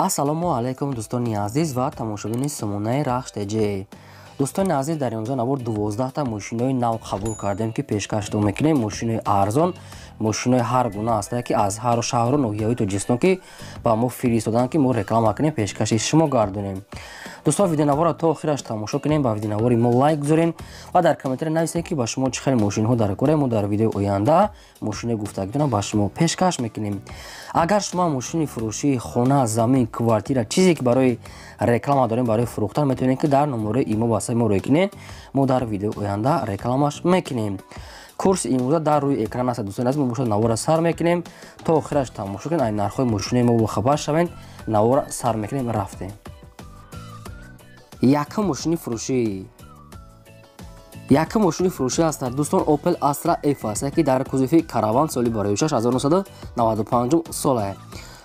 Ассалому алайкум дӯстони азиз ва тамошобини сомонаи Рахш ТЖ. Дӯстони азиз, дар имрӯза навор 12 та мошинои нав қабул кардем, ки пешкаштон мекунем. Мошинои арзон, мошинои ҳар гуна ҳастанд, ки аз ҳар шаҳру ноҳияҳои Тоҷикистон ки ба мо фиристоданд, ки мо реклама кунем, пешкаши шумо гардонем. Дӯстон, видеонаворро то охираш тамошо кунем, ба видеонавори мо лайк гузорем ва дар комментария нависем, ки ба шумо чӣ хел мошинҳо дар кора. Мо дар видеои оянда мошинои гуфтагитонро ба шумо пешкаш мекунем. Агар шумо мошини фурӯшии хона, замин, квартира, чизе ки барои реклама дорем, барои фурӯхтан, метавонед, ки дар номерои имо васаи мо рӯй кунед. Мо дар видеои оянда рекламаш мекунем. Курси имрӯза дар рӯи экран аст. Дӯстони азиз, мо бошад навора сар мекунем, то охираш тамошо кунед, ай нархҳои мошинои мо бохабар шавед. Навора сар мекунем, рафтем. Якум мошини фурӯшӣ, якум мошини фурӯшӣ аст, дӯстон, Opel Astra F аст, ки дар кузови Караван, соли барои 1995 сола.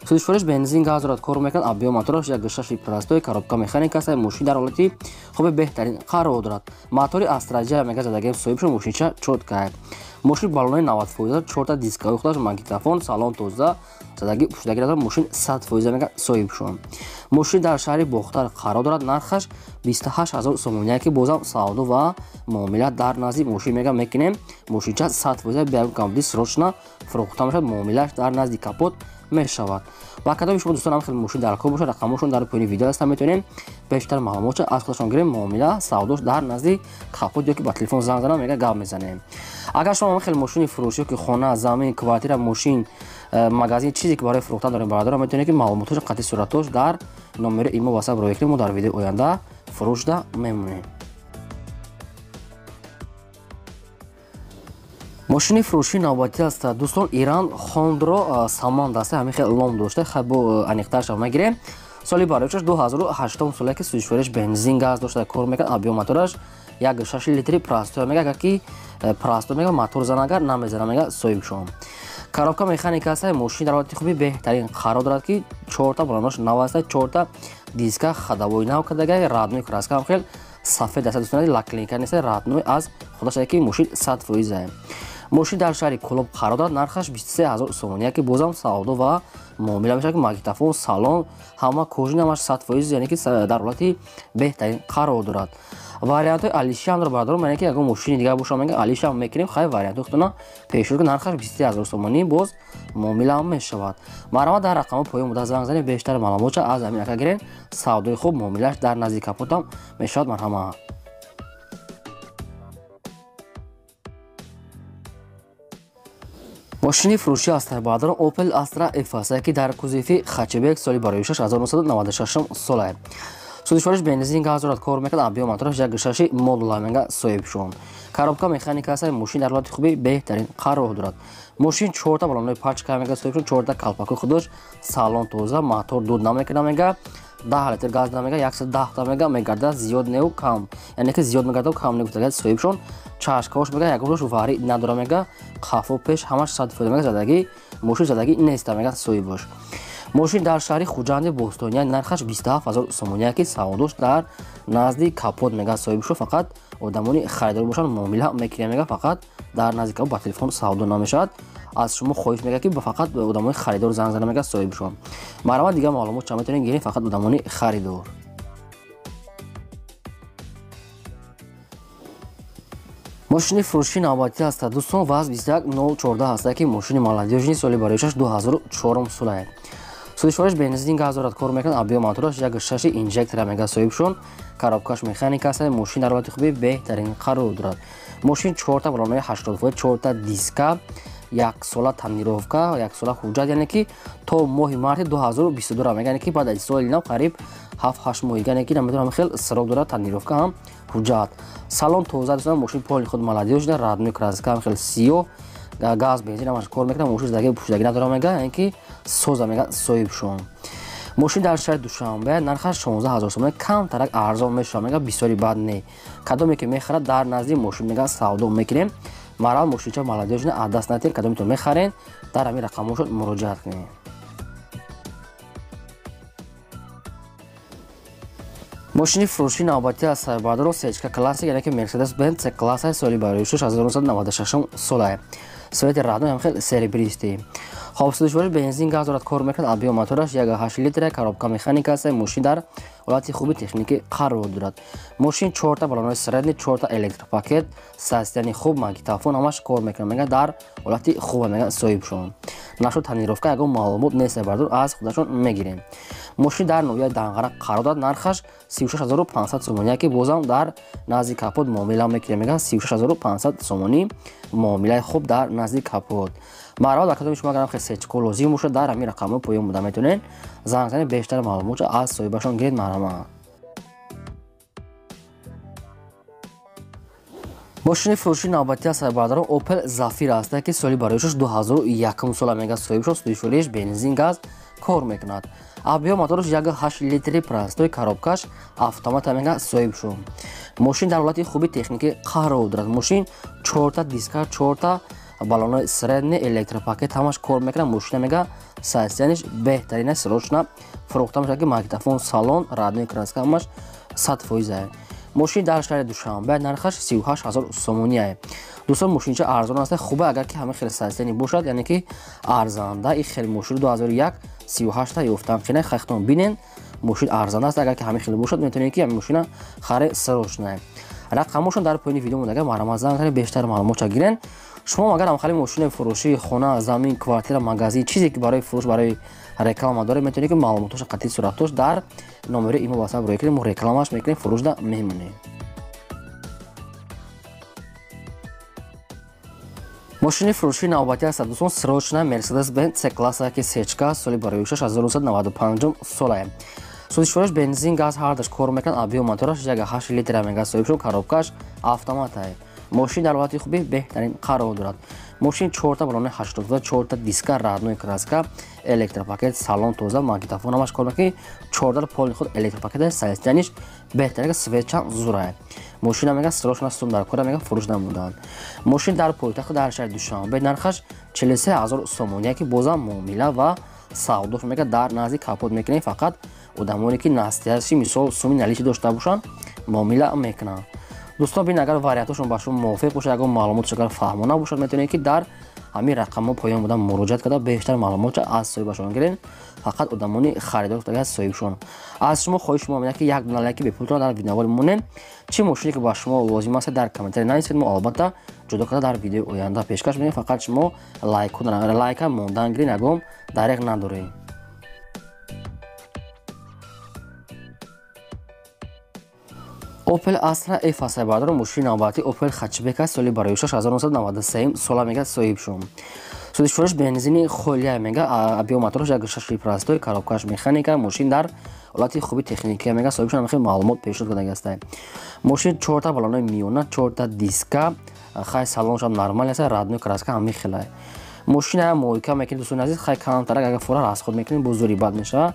Сӯзишвориш бензин, газ дорад, кор мекунад. Объём мотораш 1,6 простой, коробка механика аст. Мошин дар ҳолати хуби беҳтарин қарор дорад. Мотори Astra J мега задагем соҳибшо, мошинча чётка. Мошин баллони 90%, чорта дискаҳои худаш, магнитофон, салон тоза, задаги пӯшидаги надорад. Мошин 100% мега соҳибшон. Мошин дар шаҳри Бохтар қарор дорад, нархаш 28 000 сомонӣ, ки бозам савдо ва муомила дар назди мошин мега мекунем. Мошинча 100% бегамкамди срочно фурӯхта мешавад, муомилааш дар назди капот мешавад. Ба кадоми шумо дӯстон ҳам хеле мошин дар кор бошад, рақамҳошон дар поёни видео ҳастанд, метавонем бештар маълумотша аз худашон гирем. Муомила савдош дар назди капот ё ки ба телефон занг занам, мега гап мезанем. Агар шумо ҳам хеле мошини фурӯшӣ ё ки хона, замин, квартира, мошин, магазин, чизе ки барои фурӯхтан дорем, бародарон, метавонед, ки маълумотҳош қатъи суратҳош дар номери имо васап рӯй кунем. Мо дар видеои оянда фурӯшда мемонем. Мошини фурӯшии навбатӣ аст, дӯстон, Иран Хондро Саманд аст, ҳамин хел ном дошта, хай бо аниқтарша мегирем. Соли бароишаш 2008 соле, ки сӯзишвориш бензин, газ дошта, кор мекунад. Объём мотораш 1,6 литри простой мега, агар ки простой мега, мотор занагар намезана мега соҳибшон. Коробка механика аст. Мошин дар ҳолати хуби беҳтарин қарор дорад, ки чорта балонош нав аст, чорта диска ходовой нав кардага, родной краска ҳам хел сафед аст, дӯстон, лаклинка нест, родной аз худаш, ки мошин 100%. Мошин дар шаҳри Кӯлоб қарор дорад, нархаш 23 000 сомонӣ, ки бозам савдо ва муомила мешавад, ки магнитофон, салон ҳама кожаный, ҳамаш 100%, яъне ки дар ҳолати беҳтарин қарор дорад. Вариантҳои алишиам бародарон, яъне ки ягон мошини дигар боша, мега алишиам мекунем. Хай, вариантҳои худтона пешниҳод, нархаш 23 000 сомонӣ, боз муомилаам мешавад. Марҳамат, дар рақамҳо поён буда занг занед, бештар маълумотша аз ҳамин ака гиред. Савдои хуб, муомилааш дар назди капотам мешавад. Марҳамат. Мошини фурӯшӣ аст, бародарон, Opel Astra F аст, ки дар кузови хэтчбек, соли бароишаш 1996 сола. Сӯзишвориш бензин, газ дорад, кор мекунад. Объём мотораш 1,6 модула мега соҳибшон. Коробка механика аст. Мошин дар ҳолати хуби беҳтарин қарор дорад. Мошин чорта баллонои пачка мега соҳибшон, чорта калпакои худош, салон тоза, мотор дуд намекунад мега, 10 литр газ мега, 110та мега мегардад, зиёд неу кам, яъне ки зиёд мегардад, кам не гуфтага соҳибшон. Чашкаош мега ягонаш варӣ надора мега, қафо пеш ҳамаш 100% мега, задагӣ мошин задагӣ неста мега соҳибош. Мошин дар шаҳри Хуҷанди Бостония, нархаш 27 000 сомонӣ, ки савдош дар назди капот мега соҳибшо. Фақат одамони харидор бошанд, муомила мекунем мега, фақат дар назди капот, ба телефон савдо намешавад. Аз шумо хоҳиш мега, ки фақат одамони харидор занг зана мега соҳибшон. Марҳамат, дигар маълумот ча метавонед гиред, фақат одамони харидор. Мошини фурӯшии навбатӣ аст, дӯстон, ВАЗ 21014 аст, ки мошини молодёжный, соли бароишаш 2004 сола. Сӯзишвориш бензин, газ дорад, кор мекунад. Объём мотораш 1,6 инжектора мега соҳибшон. Коробкаш механика аст. Мошин дар ҳолати хуби беҳтарин қарор дорад. Мошин чорта баллонои 80%, чорта диска, яксола тонировка, яксола ҳуҷҷат, яъне ки то моҳи марти 2022 мега, яъне ки баъд аз соли нав қариб 7-8 моҳ, яъне ки наметавонам, хел срок дорад тонировка ҳам ҳуҷҷат. Салон тоза, дӯстон, мошин поли худ молодёжный, родной краска ҳам хел сиёҳ, газ, бензин ҳамаш кор мекунад. Мошин задаги пӯшидагӣ надорад мега, яъне ки соза мега соҳибшон. Мошин дар шаҳри Душанбе, нархаш 16 000 сомонӣ, камтарак арзон мешавад мега, бисёри бад не. Кадоме ки мехарад, дар назди мошин мега савдо мекунем. Марҳамат, мошинча молодёжный аз даст надиҳед. Кадометон мехаред, дар ҳамин рақамҳошон муроҷиат кунед. Мошини фурӯшии навбатӣ аст, бародарон, сечка классик, яъне ки Мерседес Бенз С класса, соли бароишаш 1996 сола. Цвети родной ҳам хел серебристый. Хоб, сӯзишвориш бензин газ дорад, кор мекунад, объем мотораш 1.8 литр, коробка механика аст, мошин дар ҳолати хуби техникӣ қарор дорад. Мошин 4та баллонҳои средний, 4та электропакет, состояние хуб, магнитофон ҳамаш кор мекунад, мегӯяд дар ҳолати хуб, мегӯяд соҳибшон. Нашуд тонировка ягон маълумот нест, бардор аз худашон мегирем. Мошин дар ноҳияи Данғара қарор дорад, нархаш 36500 сомонӣ, ки бозам дар назди капот муомила мекунем, мегӯяд 36500 сомонӣ муомилаи хуб дар назди капот. Марҳамат, дар кадоми шумо агар хел сечко лозим бошад, дар ҳамин рақамҳои поён буда метавонед занг занед, бештар маълумотро аз соҳибашон гиред. Марҳамат. Мошини фурӯши навбатӣ аст бародарон Opel Zafira аст, ки соли бароишаш 2001 сола, мегӯяд соҳибшон, сӯзишвориш бензин газ кор мекунад. Объем мотораш 1.8 литри, простой, коробкаш автомат, мегӯяд соҳибшон. Мошин дар ҳолати хуби техникӣ қарор дорад. Мошин 4та диска, 4та баллонҳои средний, электропакет ҳамаш кор мекунад. Мошина мега состояниш беҳтарин аст, срочно фурӯхта мешавад, ки магнитофон, салон, родной краска ҳамаш 100%. Мошин дар шаҳри Душанбе, нархаш 38000 сомонӣ. Дӯстон, мошинча арзон аст, хубе агар ки ҳама хел состояние бошад, яъне ки арзанда и хел мошин 2001 38та ёфтан қина, хайхтон бинен, мошин арзанда аст, агар ки ҳама хел бошад, метавонед ки ҳамин мошина харе срочно. Рақамошон дар поёни видео монда, марҳамат занг занед, бештар маълумотша гирен. Шумо агар ҳамхели мошини фурӯшии хона, замин, квартира, магазин, чизе ки барои фурӯш, барои реклама доред, метавонед ки маълумотоша қатъи суратош дар номери имо WhatsApp рӯй кунед, мо рекламаш мекунем, фурӯшда мемонем. Мошини фурӯшии навбатӣ аст дӯстон, срочно Mercedes-Benz C-класса, ки сечка, соли бароишаш 1995 сола. Сӯзишвориш бензин газ ҳардаш кор мекунад, объем мотораш 1.8 литр, мегӯяд соҳибшон, коробкаш автомат. Мошин дар ҳолати хуби беҳтарин қарор дорад. Мошин 4та баллони 82, 4та диска, родной краска, электропакет, салон тоза, магнитофон ҳамаш кор мекунад, 14 полни худ электропакет, состояниш беҳтарин, светча зура. Мошина мегӯяд срочно сум дар кора, мегӯяд фурӯш намуданд. Мошин дар пойтахт дар шаҳри Душанбе, нархаш 43000 сомонӣ, ки бозам муомила ва савдош мегӯяд дар назди капот мекунем, фақат одамоне ки настоящий мисол суми наличи дошта бошанд муомила мекунанд. Дӯстон, бин агар вариантошон ба шумо мувофиқ бошад, ягон маълумотш агар фаҳмона бошад, метавонед ки дар ҳамин рақамҳо поён буда муроҷиат карда бештар маълумотро аз соҳибашон гиред. Фақат одамони харидор аз соҳибшон. Аз шумо хоҳиш мо мекунем, ки як дона лайки бепултон дар видеовори монем. Чӣ мошине ки ба шумо лозим аст, дар комментарий нависед, мо албатта ҷудо карда дар видеои оянда пешкаш мекунем. Фақат шумо лайка мондан гиред, ягон дареғ надоред. Opel Astra F аст бародарон, мошини навбатӣ Opel хэтчбек аст, соли бароишаш 1993 сола, мегӯяд соҳибшон. Сӯзишвориш бензини холия, мегӯяд объем мотораш 1.6 простой, коробкаш механика, мошин дар ҳолати хуби техникӣ, мегӯяд соҳибшон, хеле маълумот пешниҳод кардагӣ аст. Мошин 4та баллонҳои миёна, 4та диска, хай салоншам нормал аст, родной краска ҳамин хела. Мошина мойка мекунед дӯстони азиз, хай камтарак агар фура расход мекунед, боз зури бад мешавад.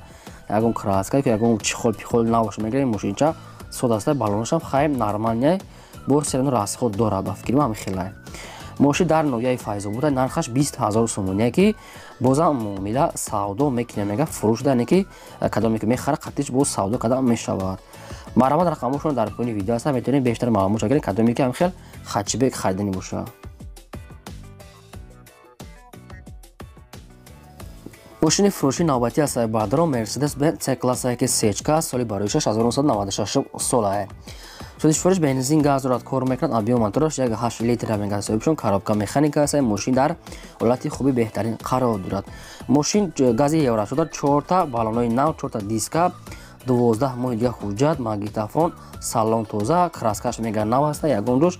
Ягон краска ягон чехол пихол набошад, мегирем мошинча содаста, баллонашам хай нормальный, бо серано расход дорад, ба фикри ман хелай. Мошин дар ноҳияи Файзобод, нархаш 20000 сомонӣ, ки бозам муомила савдо мекунем, мега фурӯш да, ки кадоме ки мехара қатиш боз савдо карда мешавад. Марҳамат, рақамҳошон дар поёни видео аст, метавонед бештар маълумот гиред, кадоме ки ҳам хел хэтчбек харидани бошад. Мошини фурӯши навбатӣ аст бародарон Mercedes-Benz C-класса, ки сечка, соли бароишаш 1996 сола. Сӯзишвориш бензин газ дорад, кор мекунад, объем мотораш 1.8 литр, мегӯяд соҳибшон, коробка механика аст, мошин дар ҳолати хуби беҳтарин қарор дорад. Мошин гази евро шуда, 4та баллонҳои нав, 4та диска, 12 моҳи дига ҳуҷҷат, магнитофон, салон тоза, краскаш мегӯяд нав аст, ягон ҷош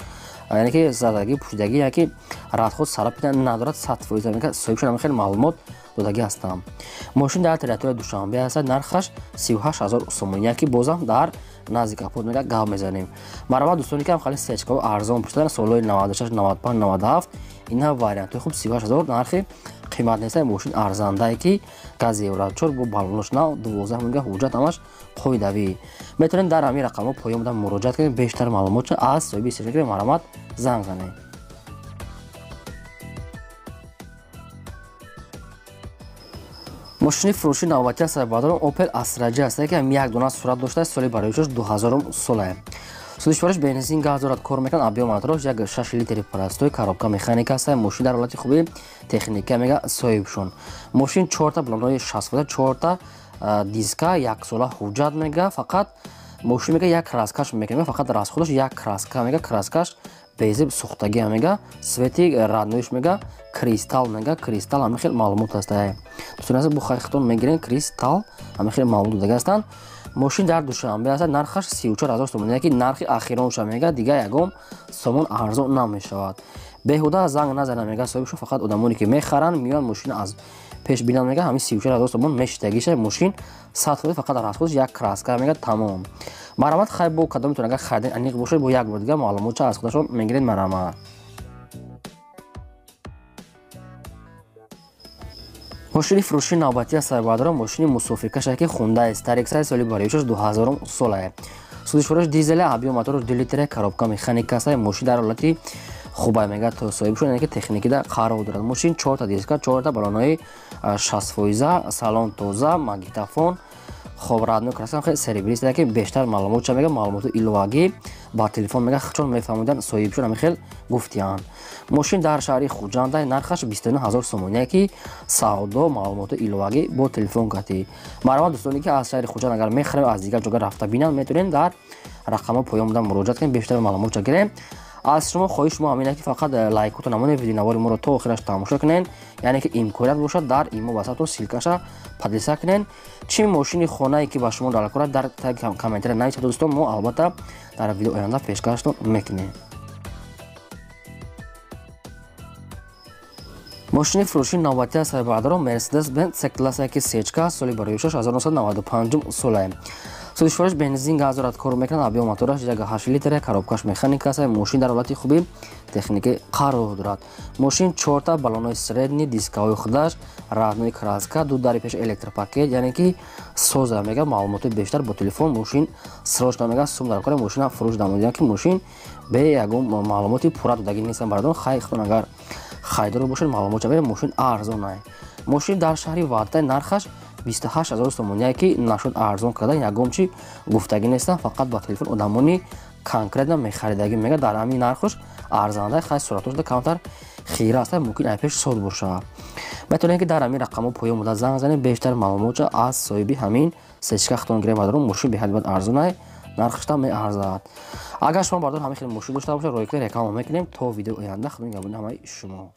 яъне ки задагӣ, пӯшидагӣ яки радход сарапида надорад, 100% мегӯяд соҳибшон, хеле маълумот додагӣ ҳастам. Мошин дар территорияи Душанбе аст, нархаш 38000 сомонӣ, ки бозам дар назди капот мегӯяд гап мезанем. Марҳамат, дӯстоне ки ҳам хеле сечкаҳо арзон пурсидан, солҳои 96, 95, 97, инҳа вариантҳои хуб, 38000 нархи қимат нест, мошин арзандае, ки гази евро 4 бо баллонош нав, 12 мегӯяд ҳуҷҷат ҳамаш қоидавӣ. Метавонед дар ҳамин рақамҳо поён буда муроҷиат кунед, бештар маълумотро аз соҳиби сечка гиред, марҳамат занг занед. Мошини фурӯши навбатӣ аст бародарон Opel Astra J аст, ки ҳам як дона сурат доштааст, соли бароишаш 2000 сола. Сӯзишвориш бензин газ дорад, кор мекунад, объем мотораш 1.6 литри простой, коробка механика аст. Мошин дар ҳолати хуби техника мега соҳибшон. Мошин 4та балонҳои 60 4та диска, як сола ҳуҷҷат мега. Фақат мошин мега як краскаш мекунад, фақат расходаш як краска мега, краскаш безеб сӯхтагӣ мега, свети родноиш мега кристалл мега, кристалл ҳамин хел маълумот аст. Дӯстони азиз, бо хайхтон мегирен кристалл ҳамин хел маълумот додага ҳастанд. Мошин дар Душанбе аст, нархаш 34 000 сомон, яки нархи ахиронша мега, дигар ягон сомон арзон намешавад. Беҳуда занг назана мега соҳибшо, фақат одамоне ки мехаранд меоянд мошина аз пеш бинанд мега, ҳамин 34 000 сомон мешитагиша. Мошин 100%, фақат расходш як краска мега, тамом. Марҳамат, хай бо кадомитон агар харидани аниқ бошад, бо як бор дигар маълумотча аз худашон мегиред. Марҳамат. Мошини фурӯшии навбатӣ аст сарбардорон, мошини мусофиркаше ки Хундай Старекс соли бароишаш 2000 солае. Сӯзишвориш дизеле, объем мотораш 2 литре, коробка механика аст. Мошин дар ҳолати хубай мега то соҳибшон, яъне ки техникида қарор дорад. Мошин 4та диска, 4та балонҳои 60%, салон тоза, магнитофон, хоб родной краска хеле серебрист, ки бештар маълумот ча мега, маълумоти иловагӣ ба телефон мега, чон мефаҳмидан соҳибшон ҳамин хел гуфтиянд. Мошин дар шаҳри Хуҷанда, нархаш 29 000 сомон, ки савдо маълумоти иловагӣ бо телефон катӣ. Марҳамат, дӯстоне ки аз шаҳри Хуҷанд агар мехарем, аз дигар ҷога рафта бинанд, метавонед дар рақамҳо поён буда муроҷиат кунед, бештар маълумот ча гирем. Аз шумо хоҳиш мо ҳамин ки фақат лайкотон намонед, видеонавори моро то охираш тамошо кунед, яъне ки имконият бошад дар имо ватсаптон ссылкаша поделиться кунед. Чӣ мошини хонае ки ба шумо даркор дар комментария нависед, дӯстон, мо албатта дар видео оянда пешкаштон мекунем. Мошини фурӯшии навбатӣ аст сарбардорон, Mercedes Benz C-классе ки сечка, соли бароишаш 1995 солае. Сӯзишвориш бензин газ дорад, кор мекунад, объем мотораш 1.8 литре, коробкаш механика аст. Мошин дар ҳолати хуби техникӣ қарор дорад. Мошин 4та балонҳои средний, дискаҳои худаш, родной краска, ду дари пеш электропакет, яъне ки соза мега. Маълумоти бештар бо телефон. Мошин срочно мега сум дар кора, мошина фурӯш дамодиям ки мошин бе ягон маълумоти пурра додагӣ нестам бардорон. Хай худтон агар харидор бошед, маълумот ча, мошин арзон ай. Мошин дар шаҳри Ваҳдат, нархаш 28 000 сомон, ки нашуд арзон кардан ягон чи гуфтагӣ нестам, фақат ба телефон одамони конкретно мехаридагӣ мега, дар ҳамин нархош арзанда. Хай суратошда камтар хира аст, мумкин ай пеш соз бошад. Метавонед ки дар ҳамин рақамҳо поён буда занг занед, бештар маълумотча аз соҳиби ҳамин сечка худтон гирем. Бардорон, мошин беҳад бад арзон ай, нархашта меарзад. Агар шумо бардор ҳамин хел мошин дошта бошед, ройкунед, реклама мекунем. То видеои оянда, худо нигаҳбони ҳамаи шумо.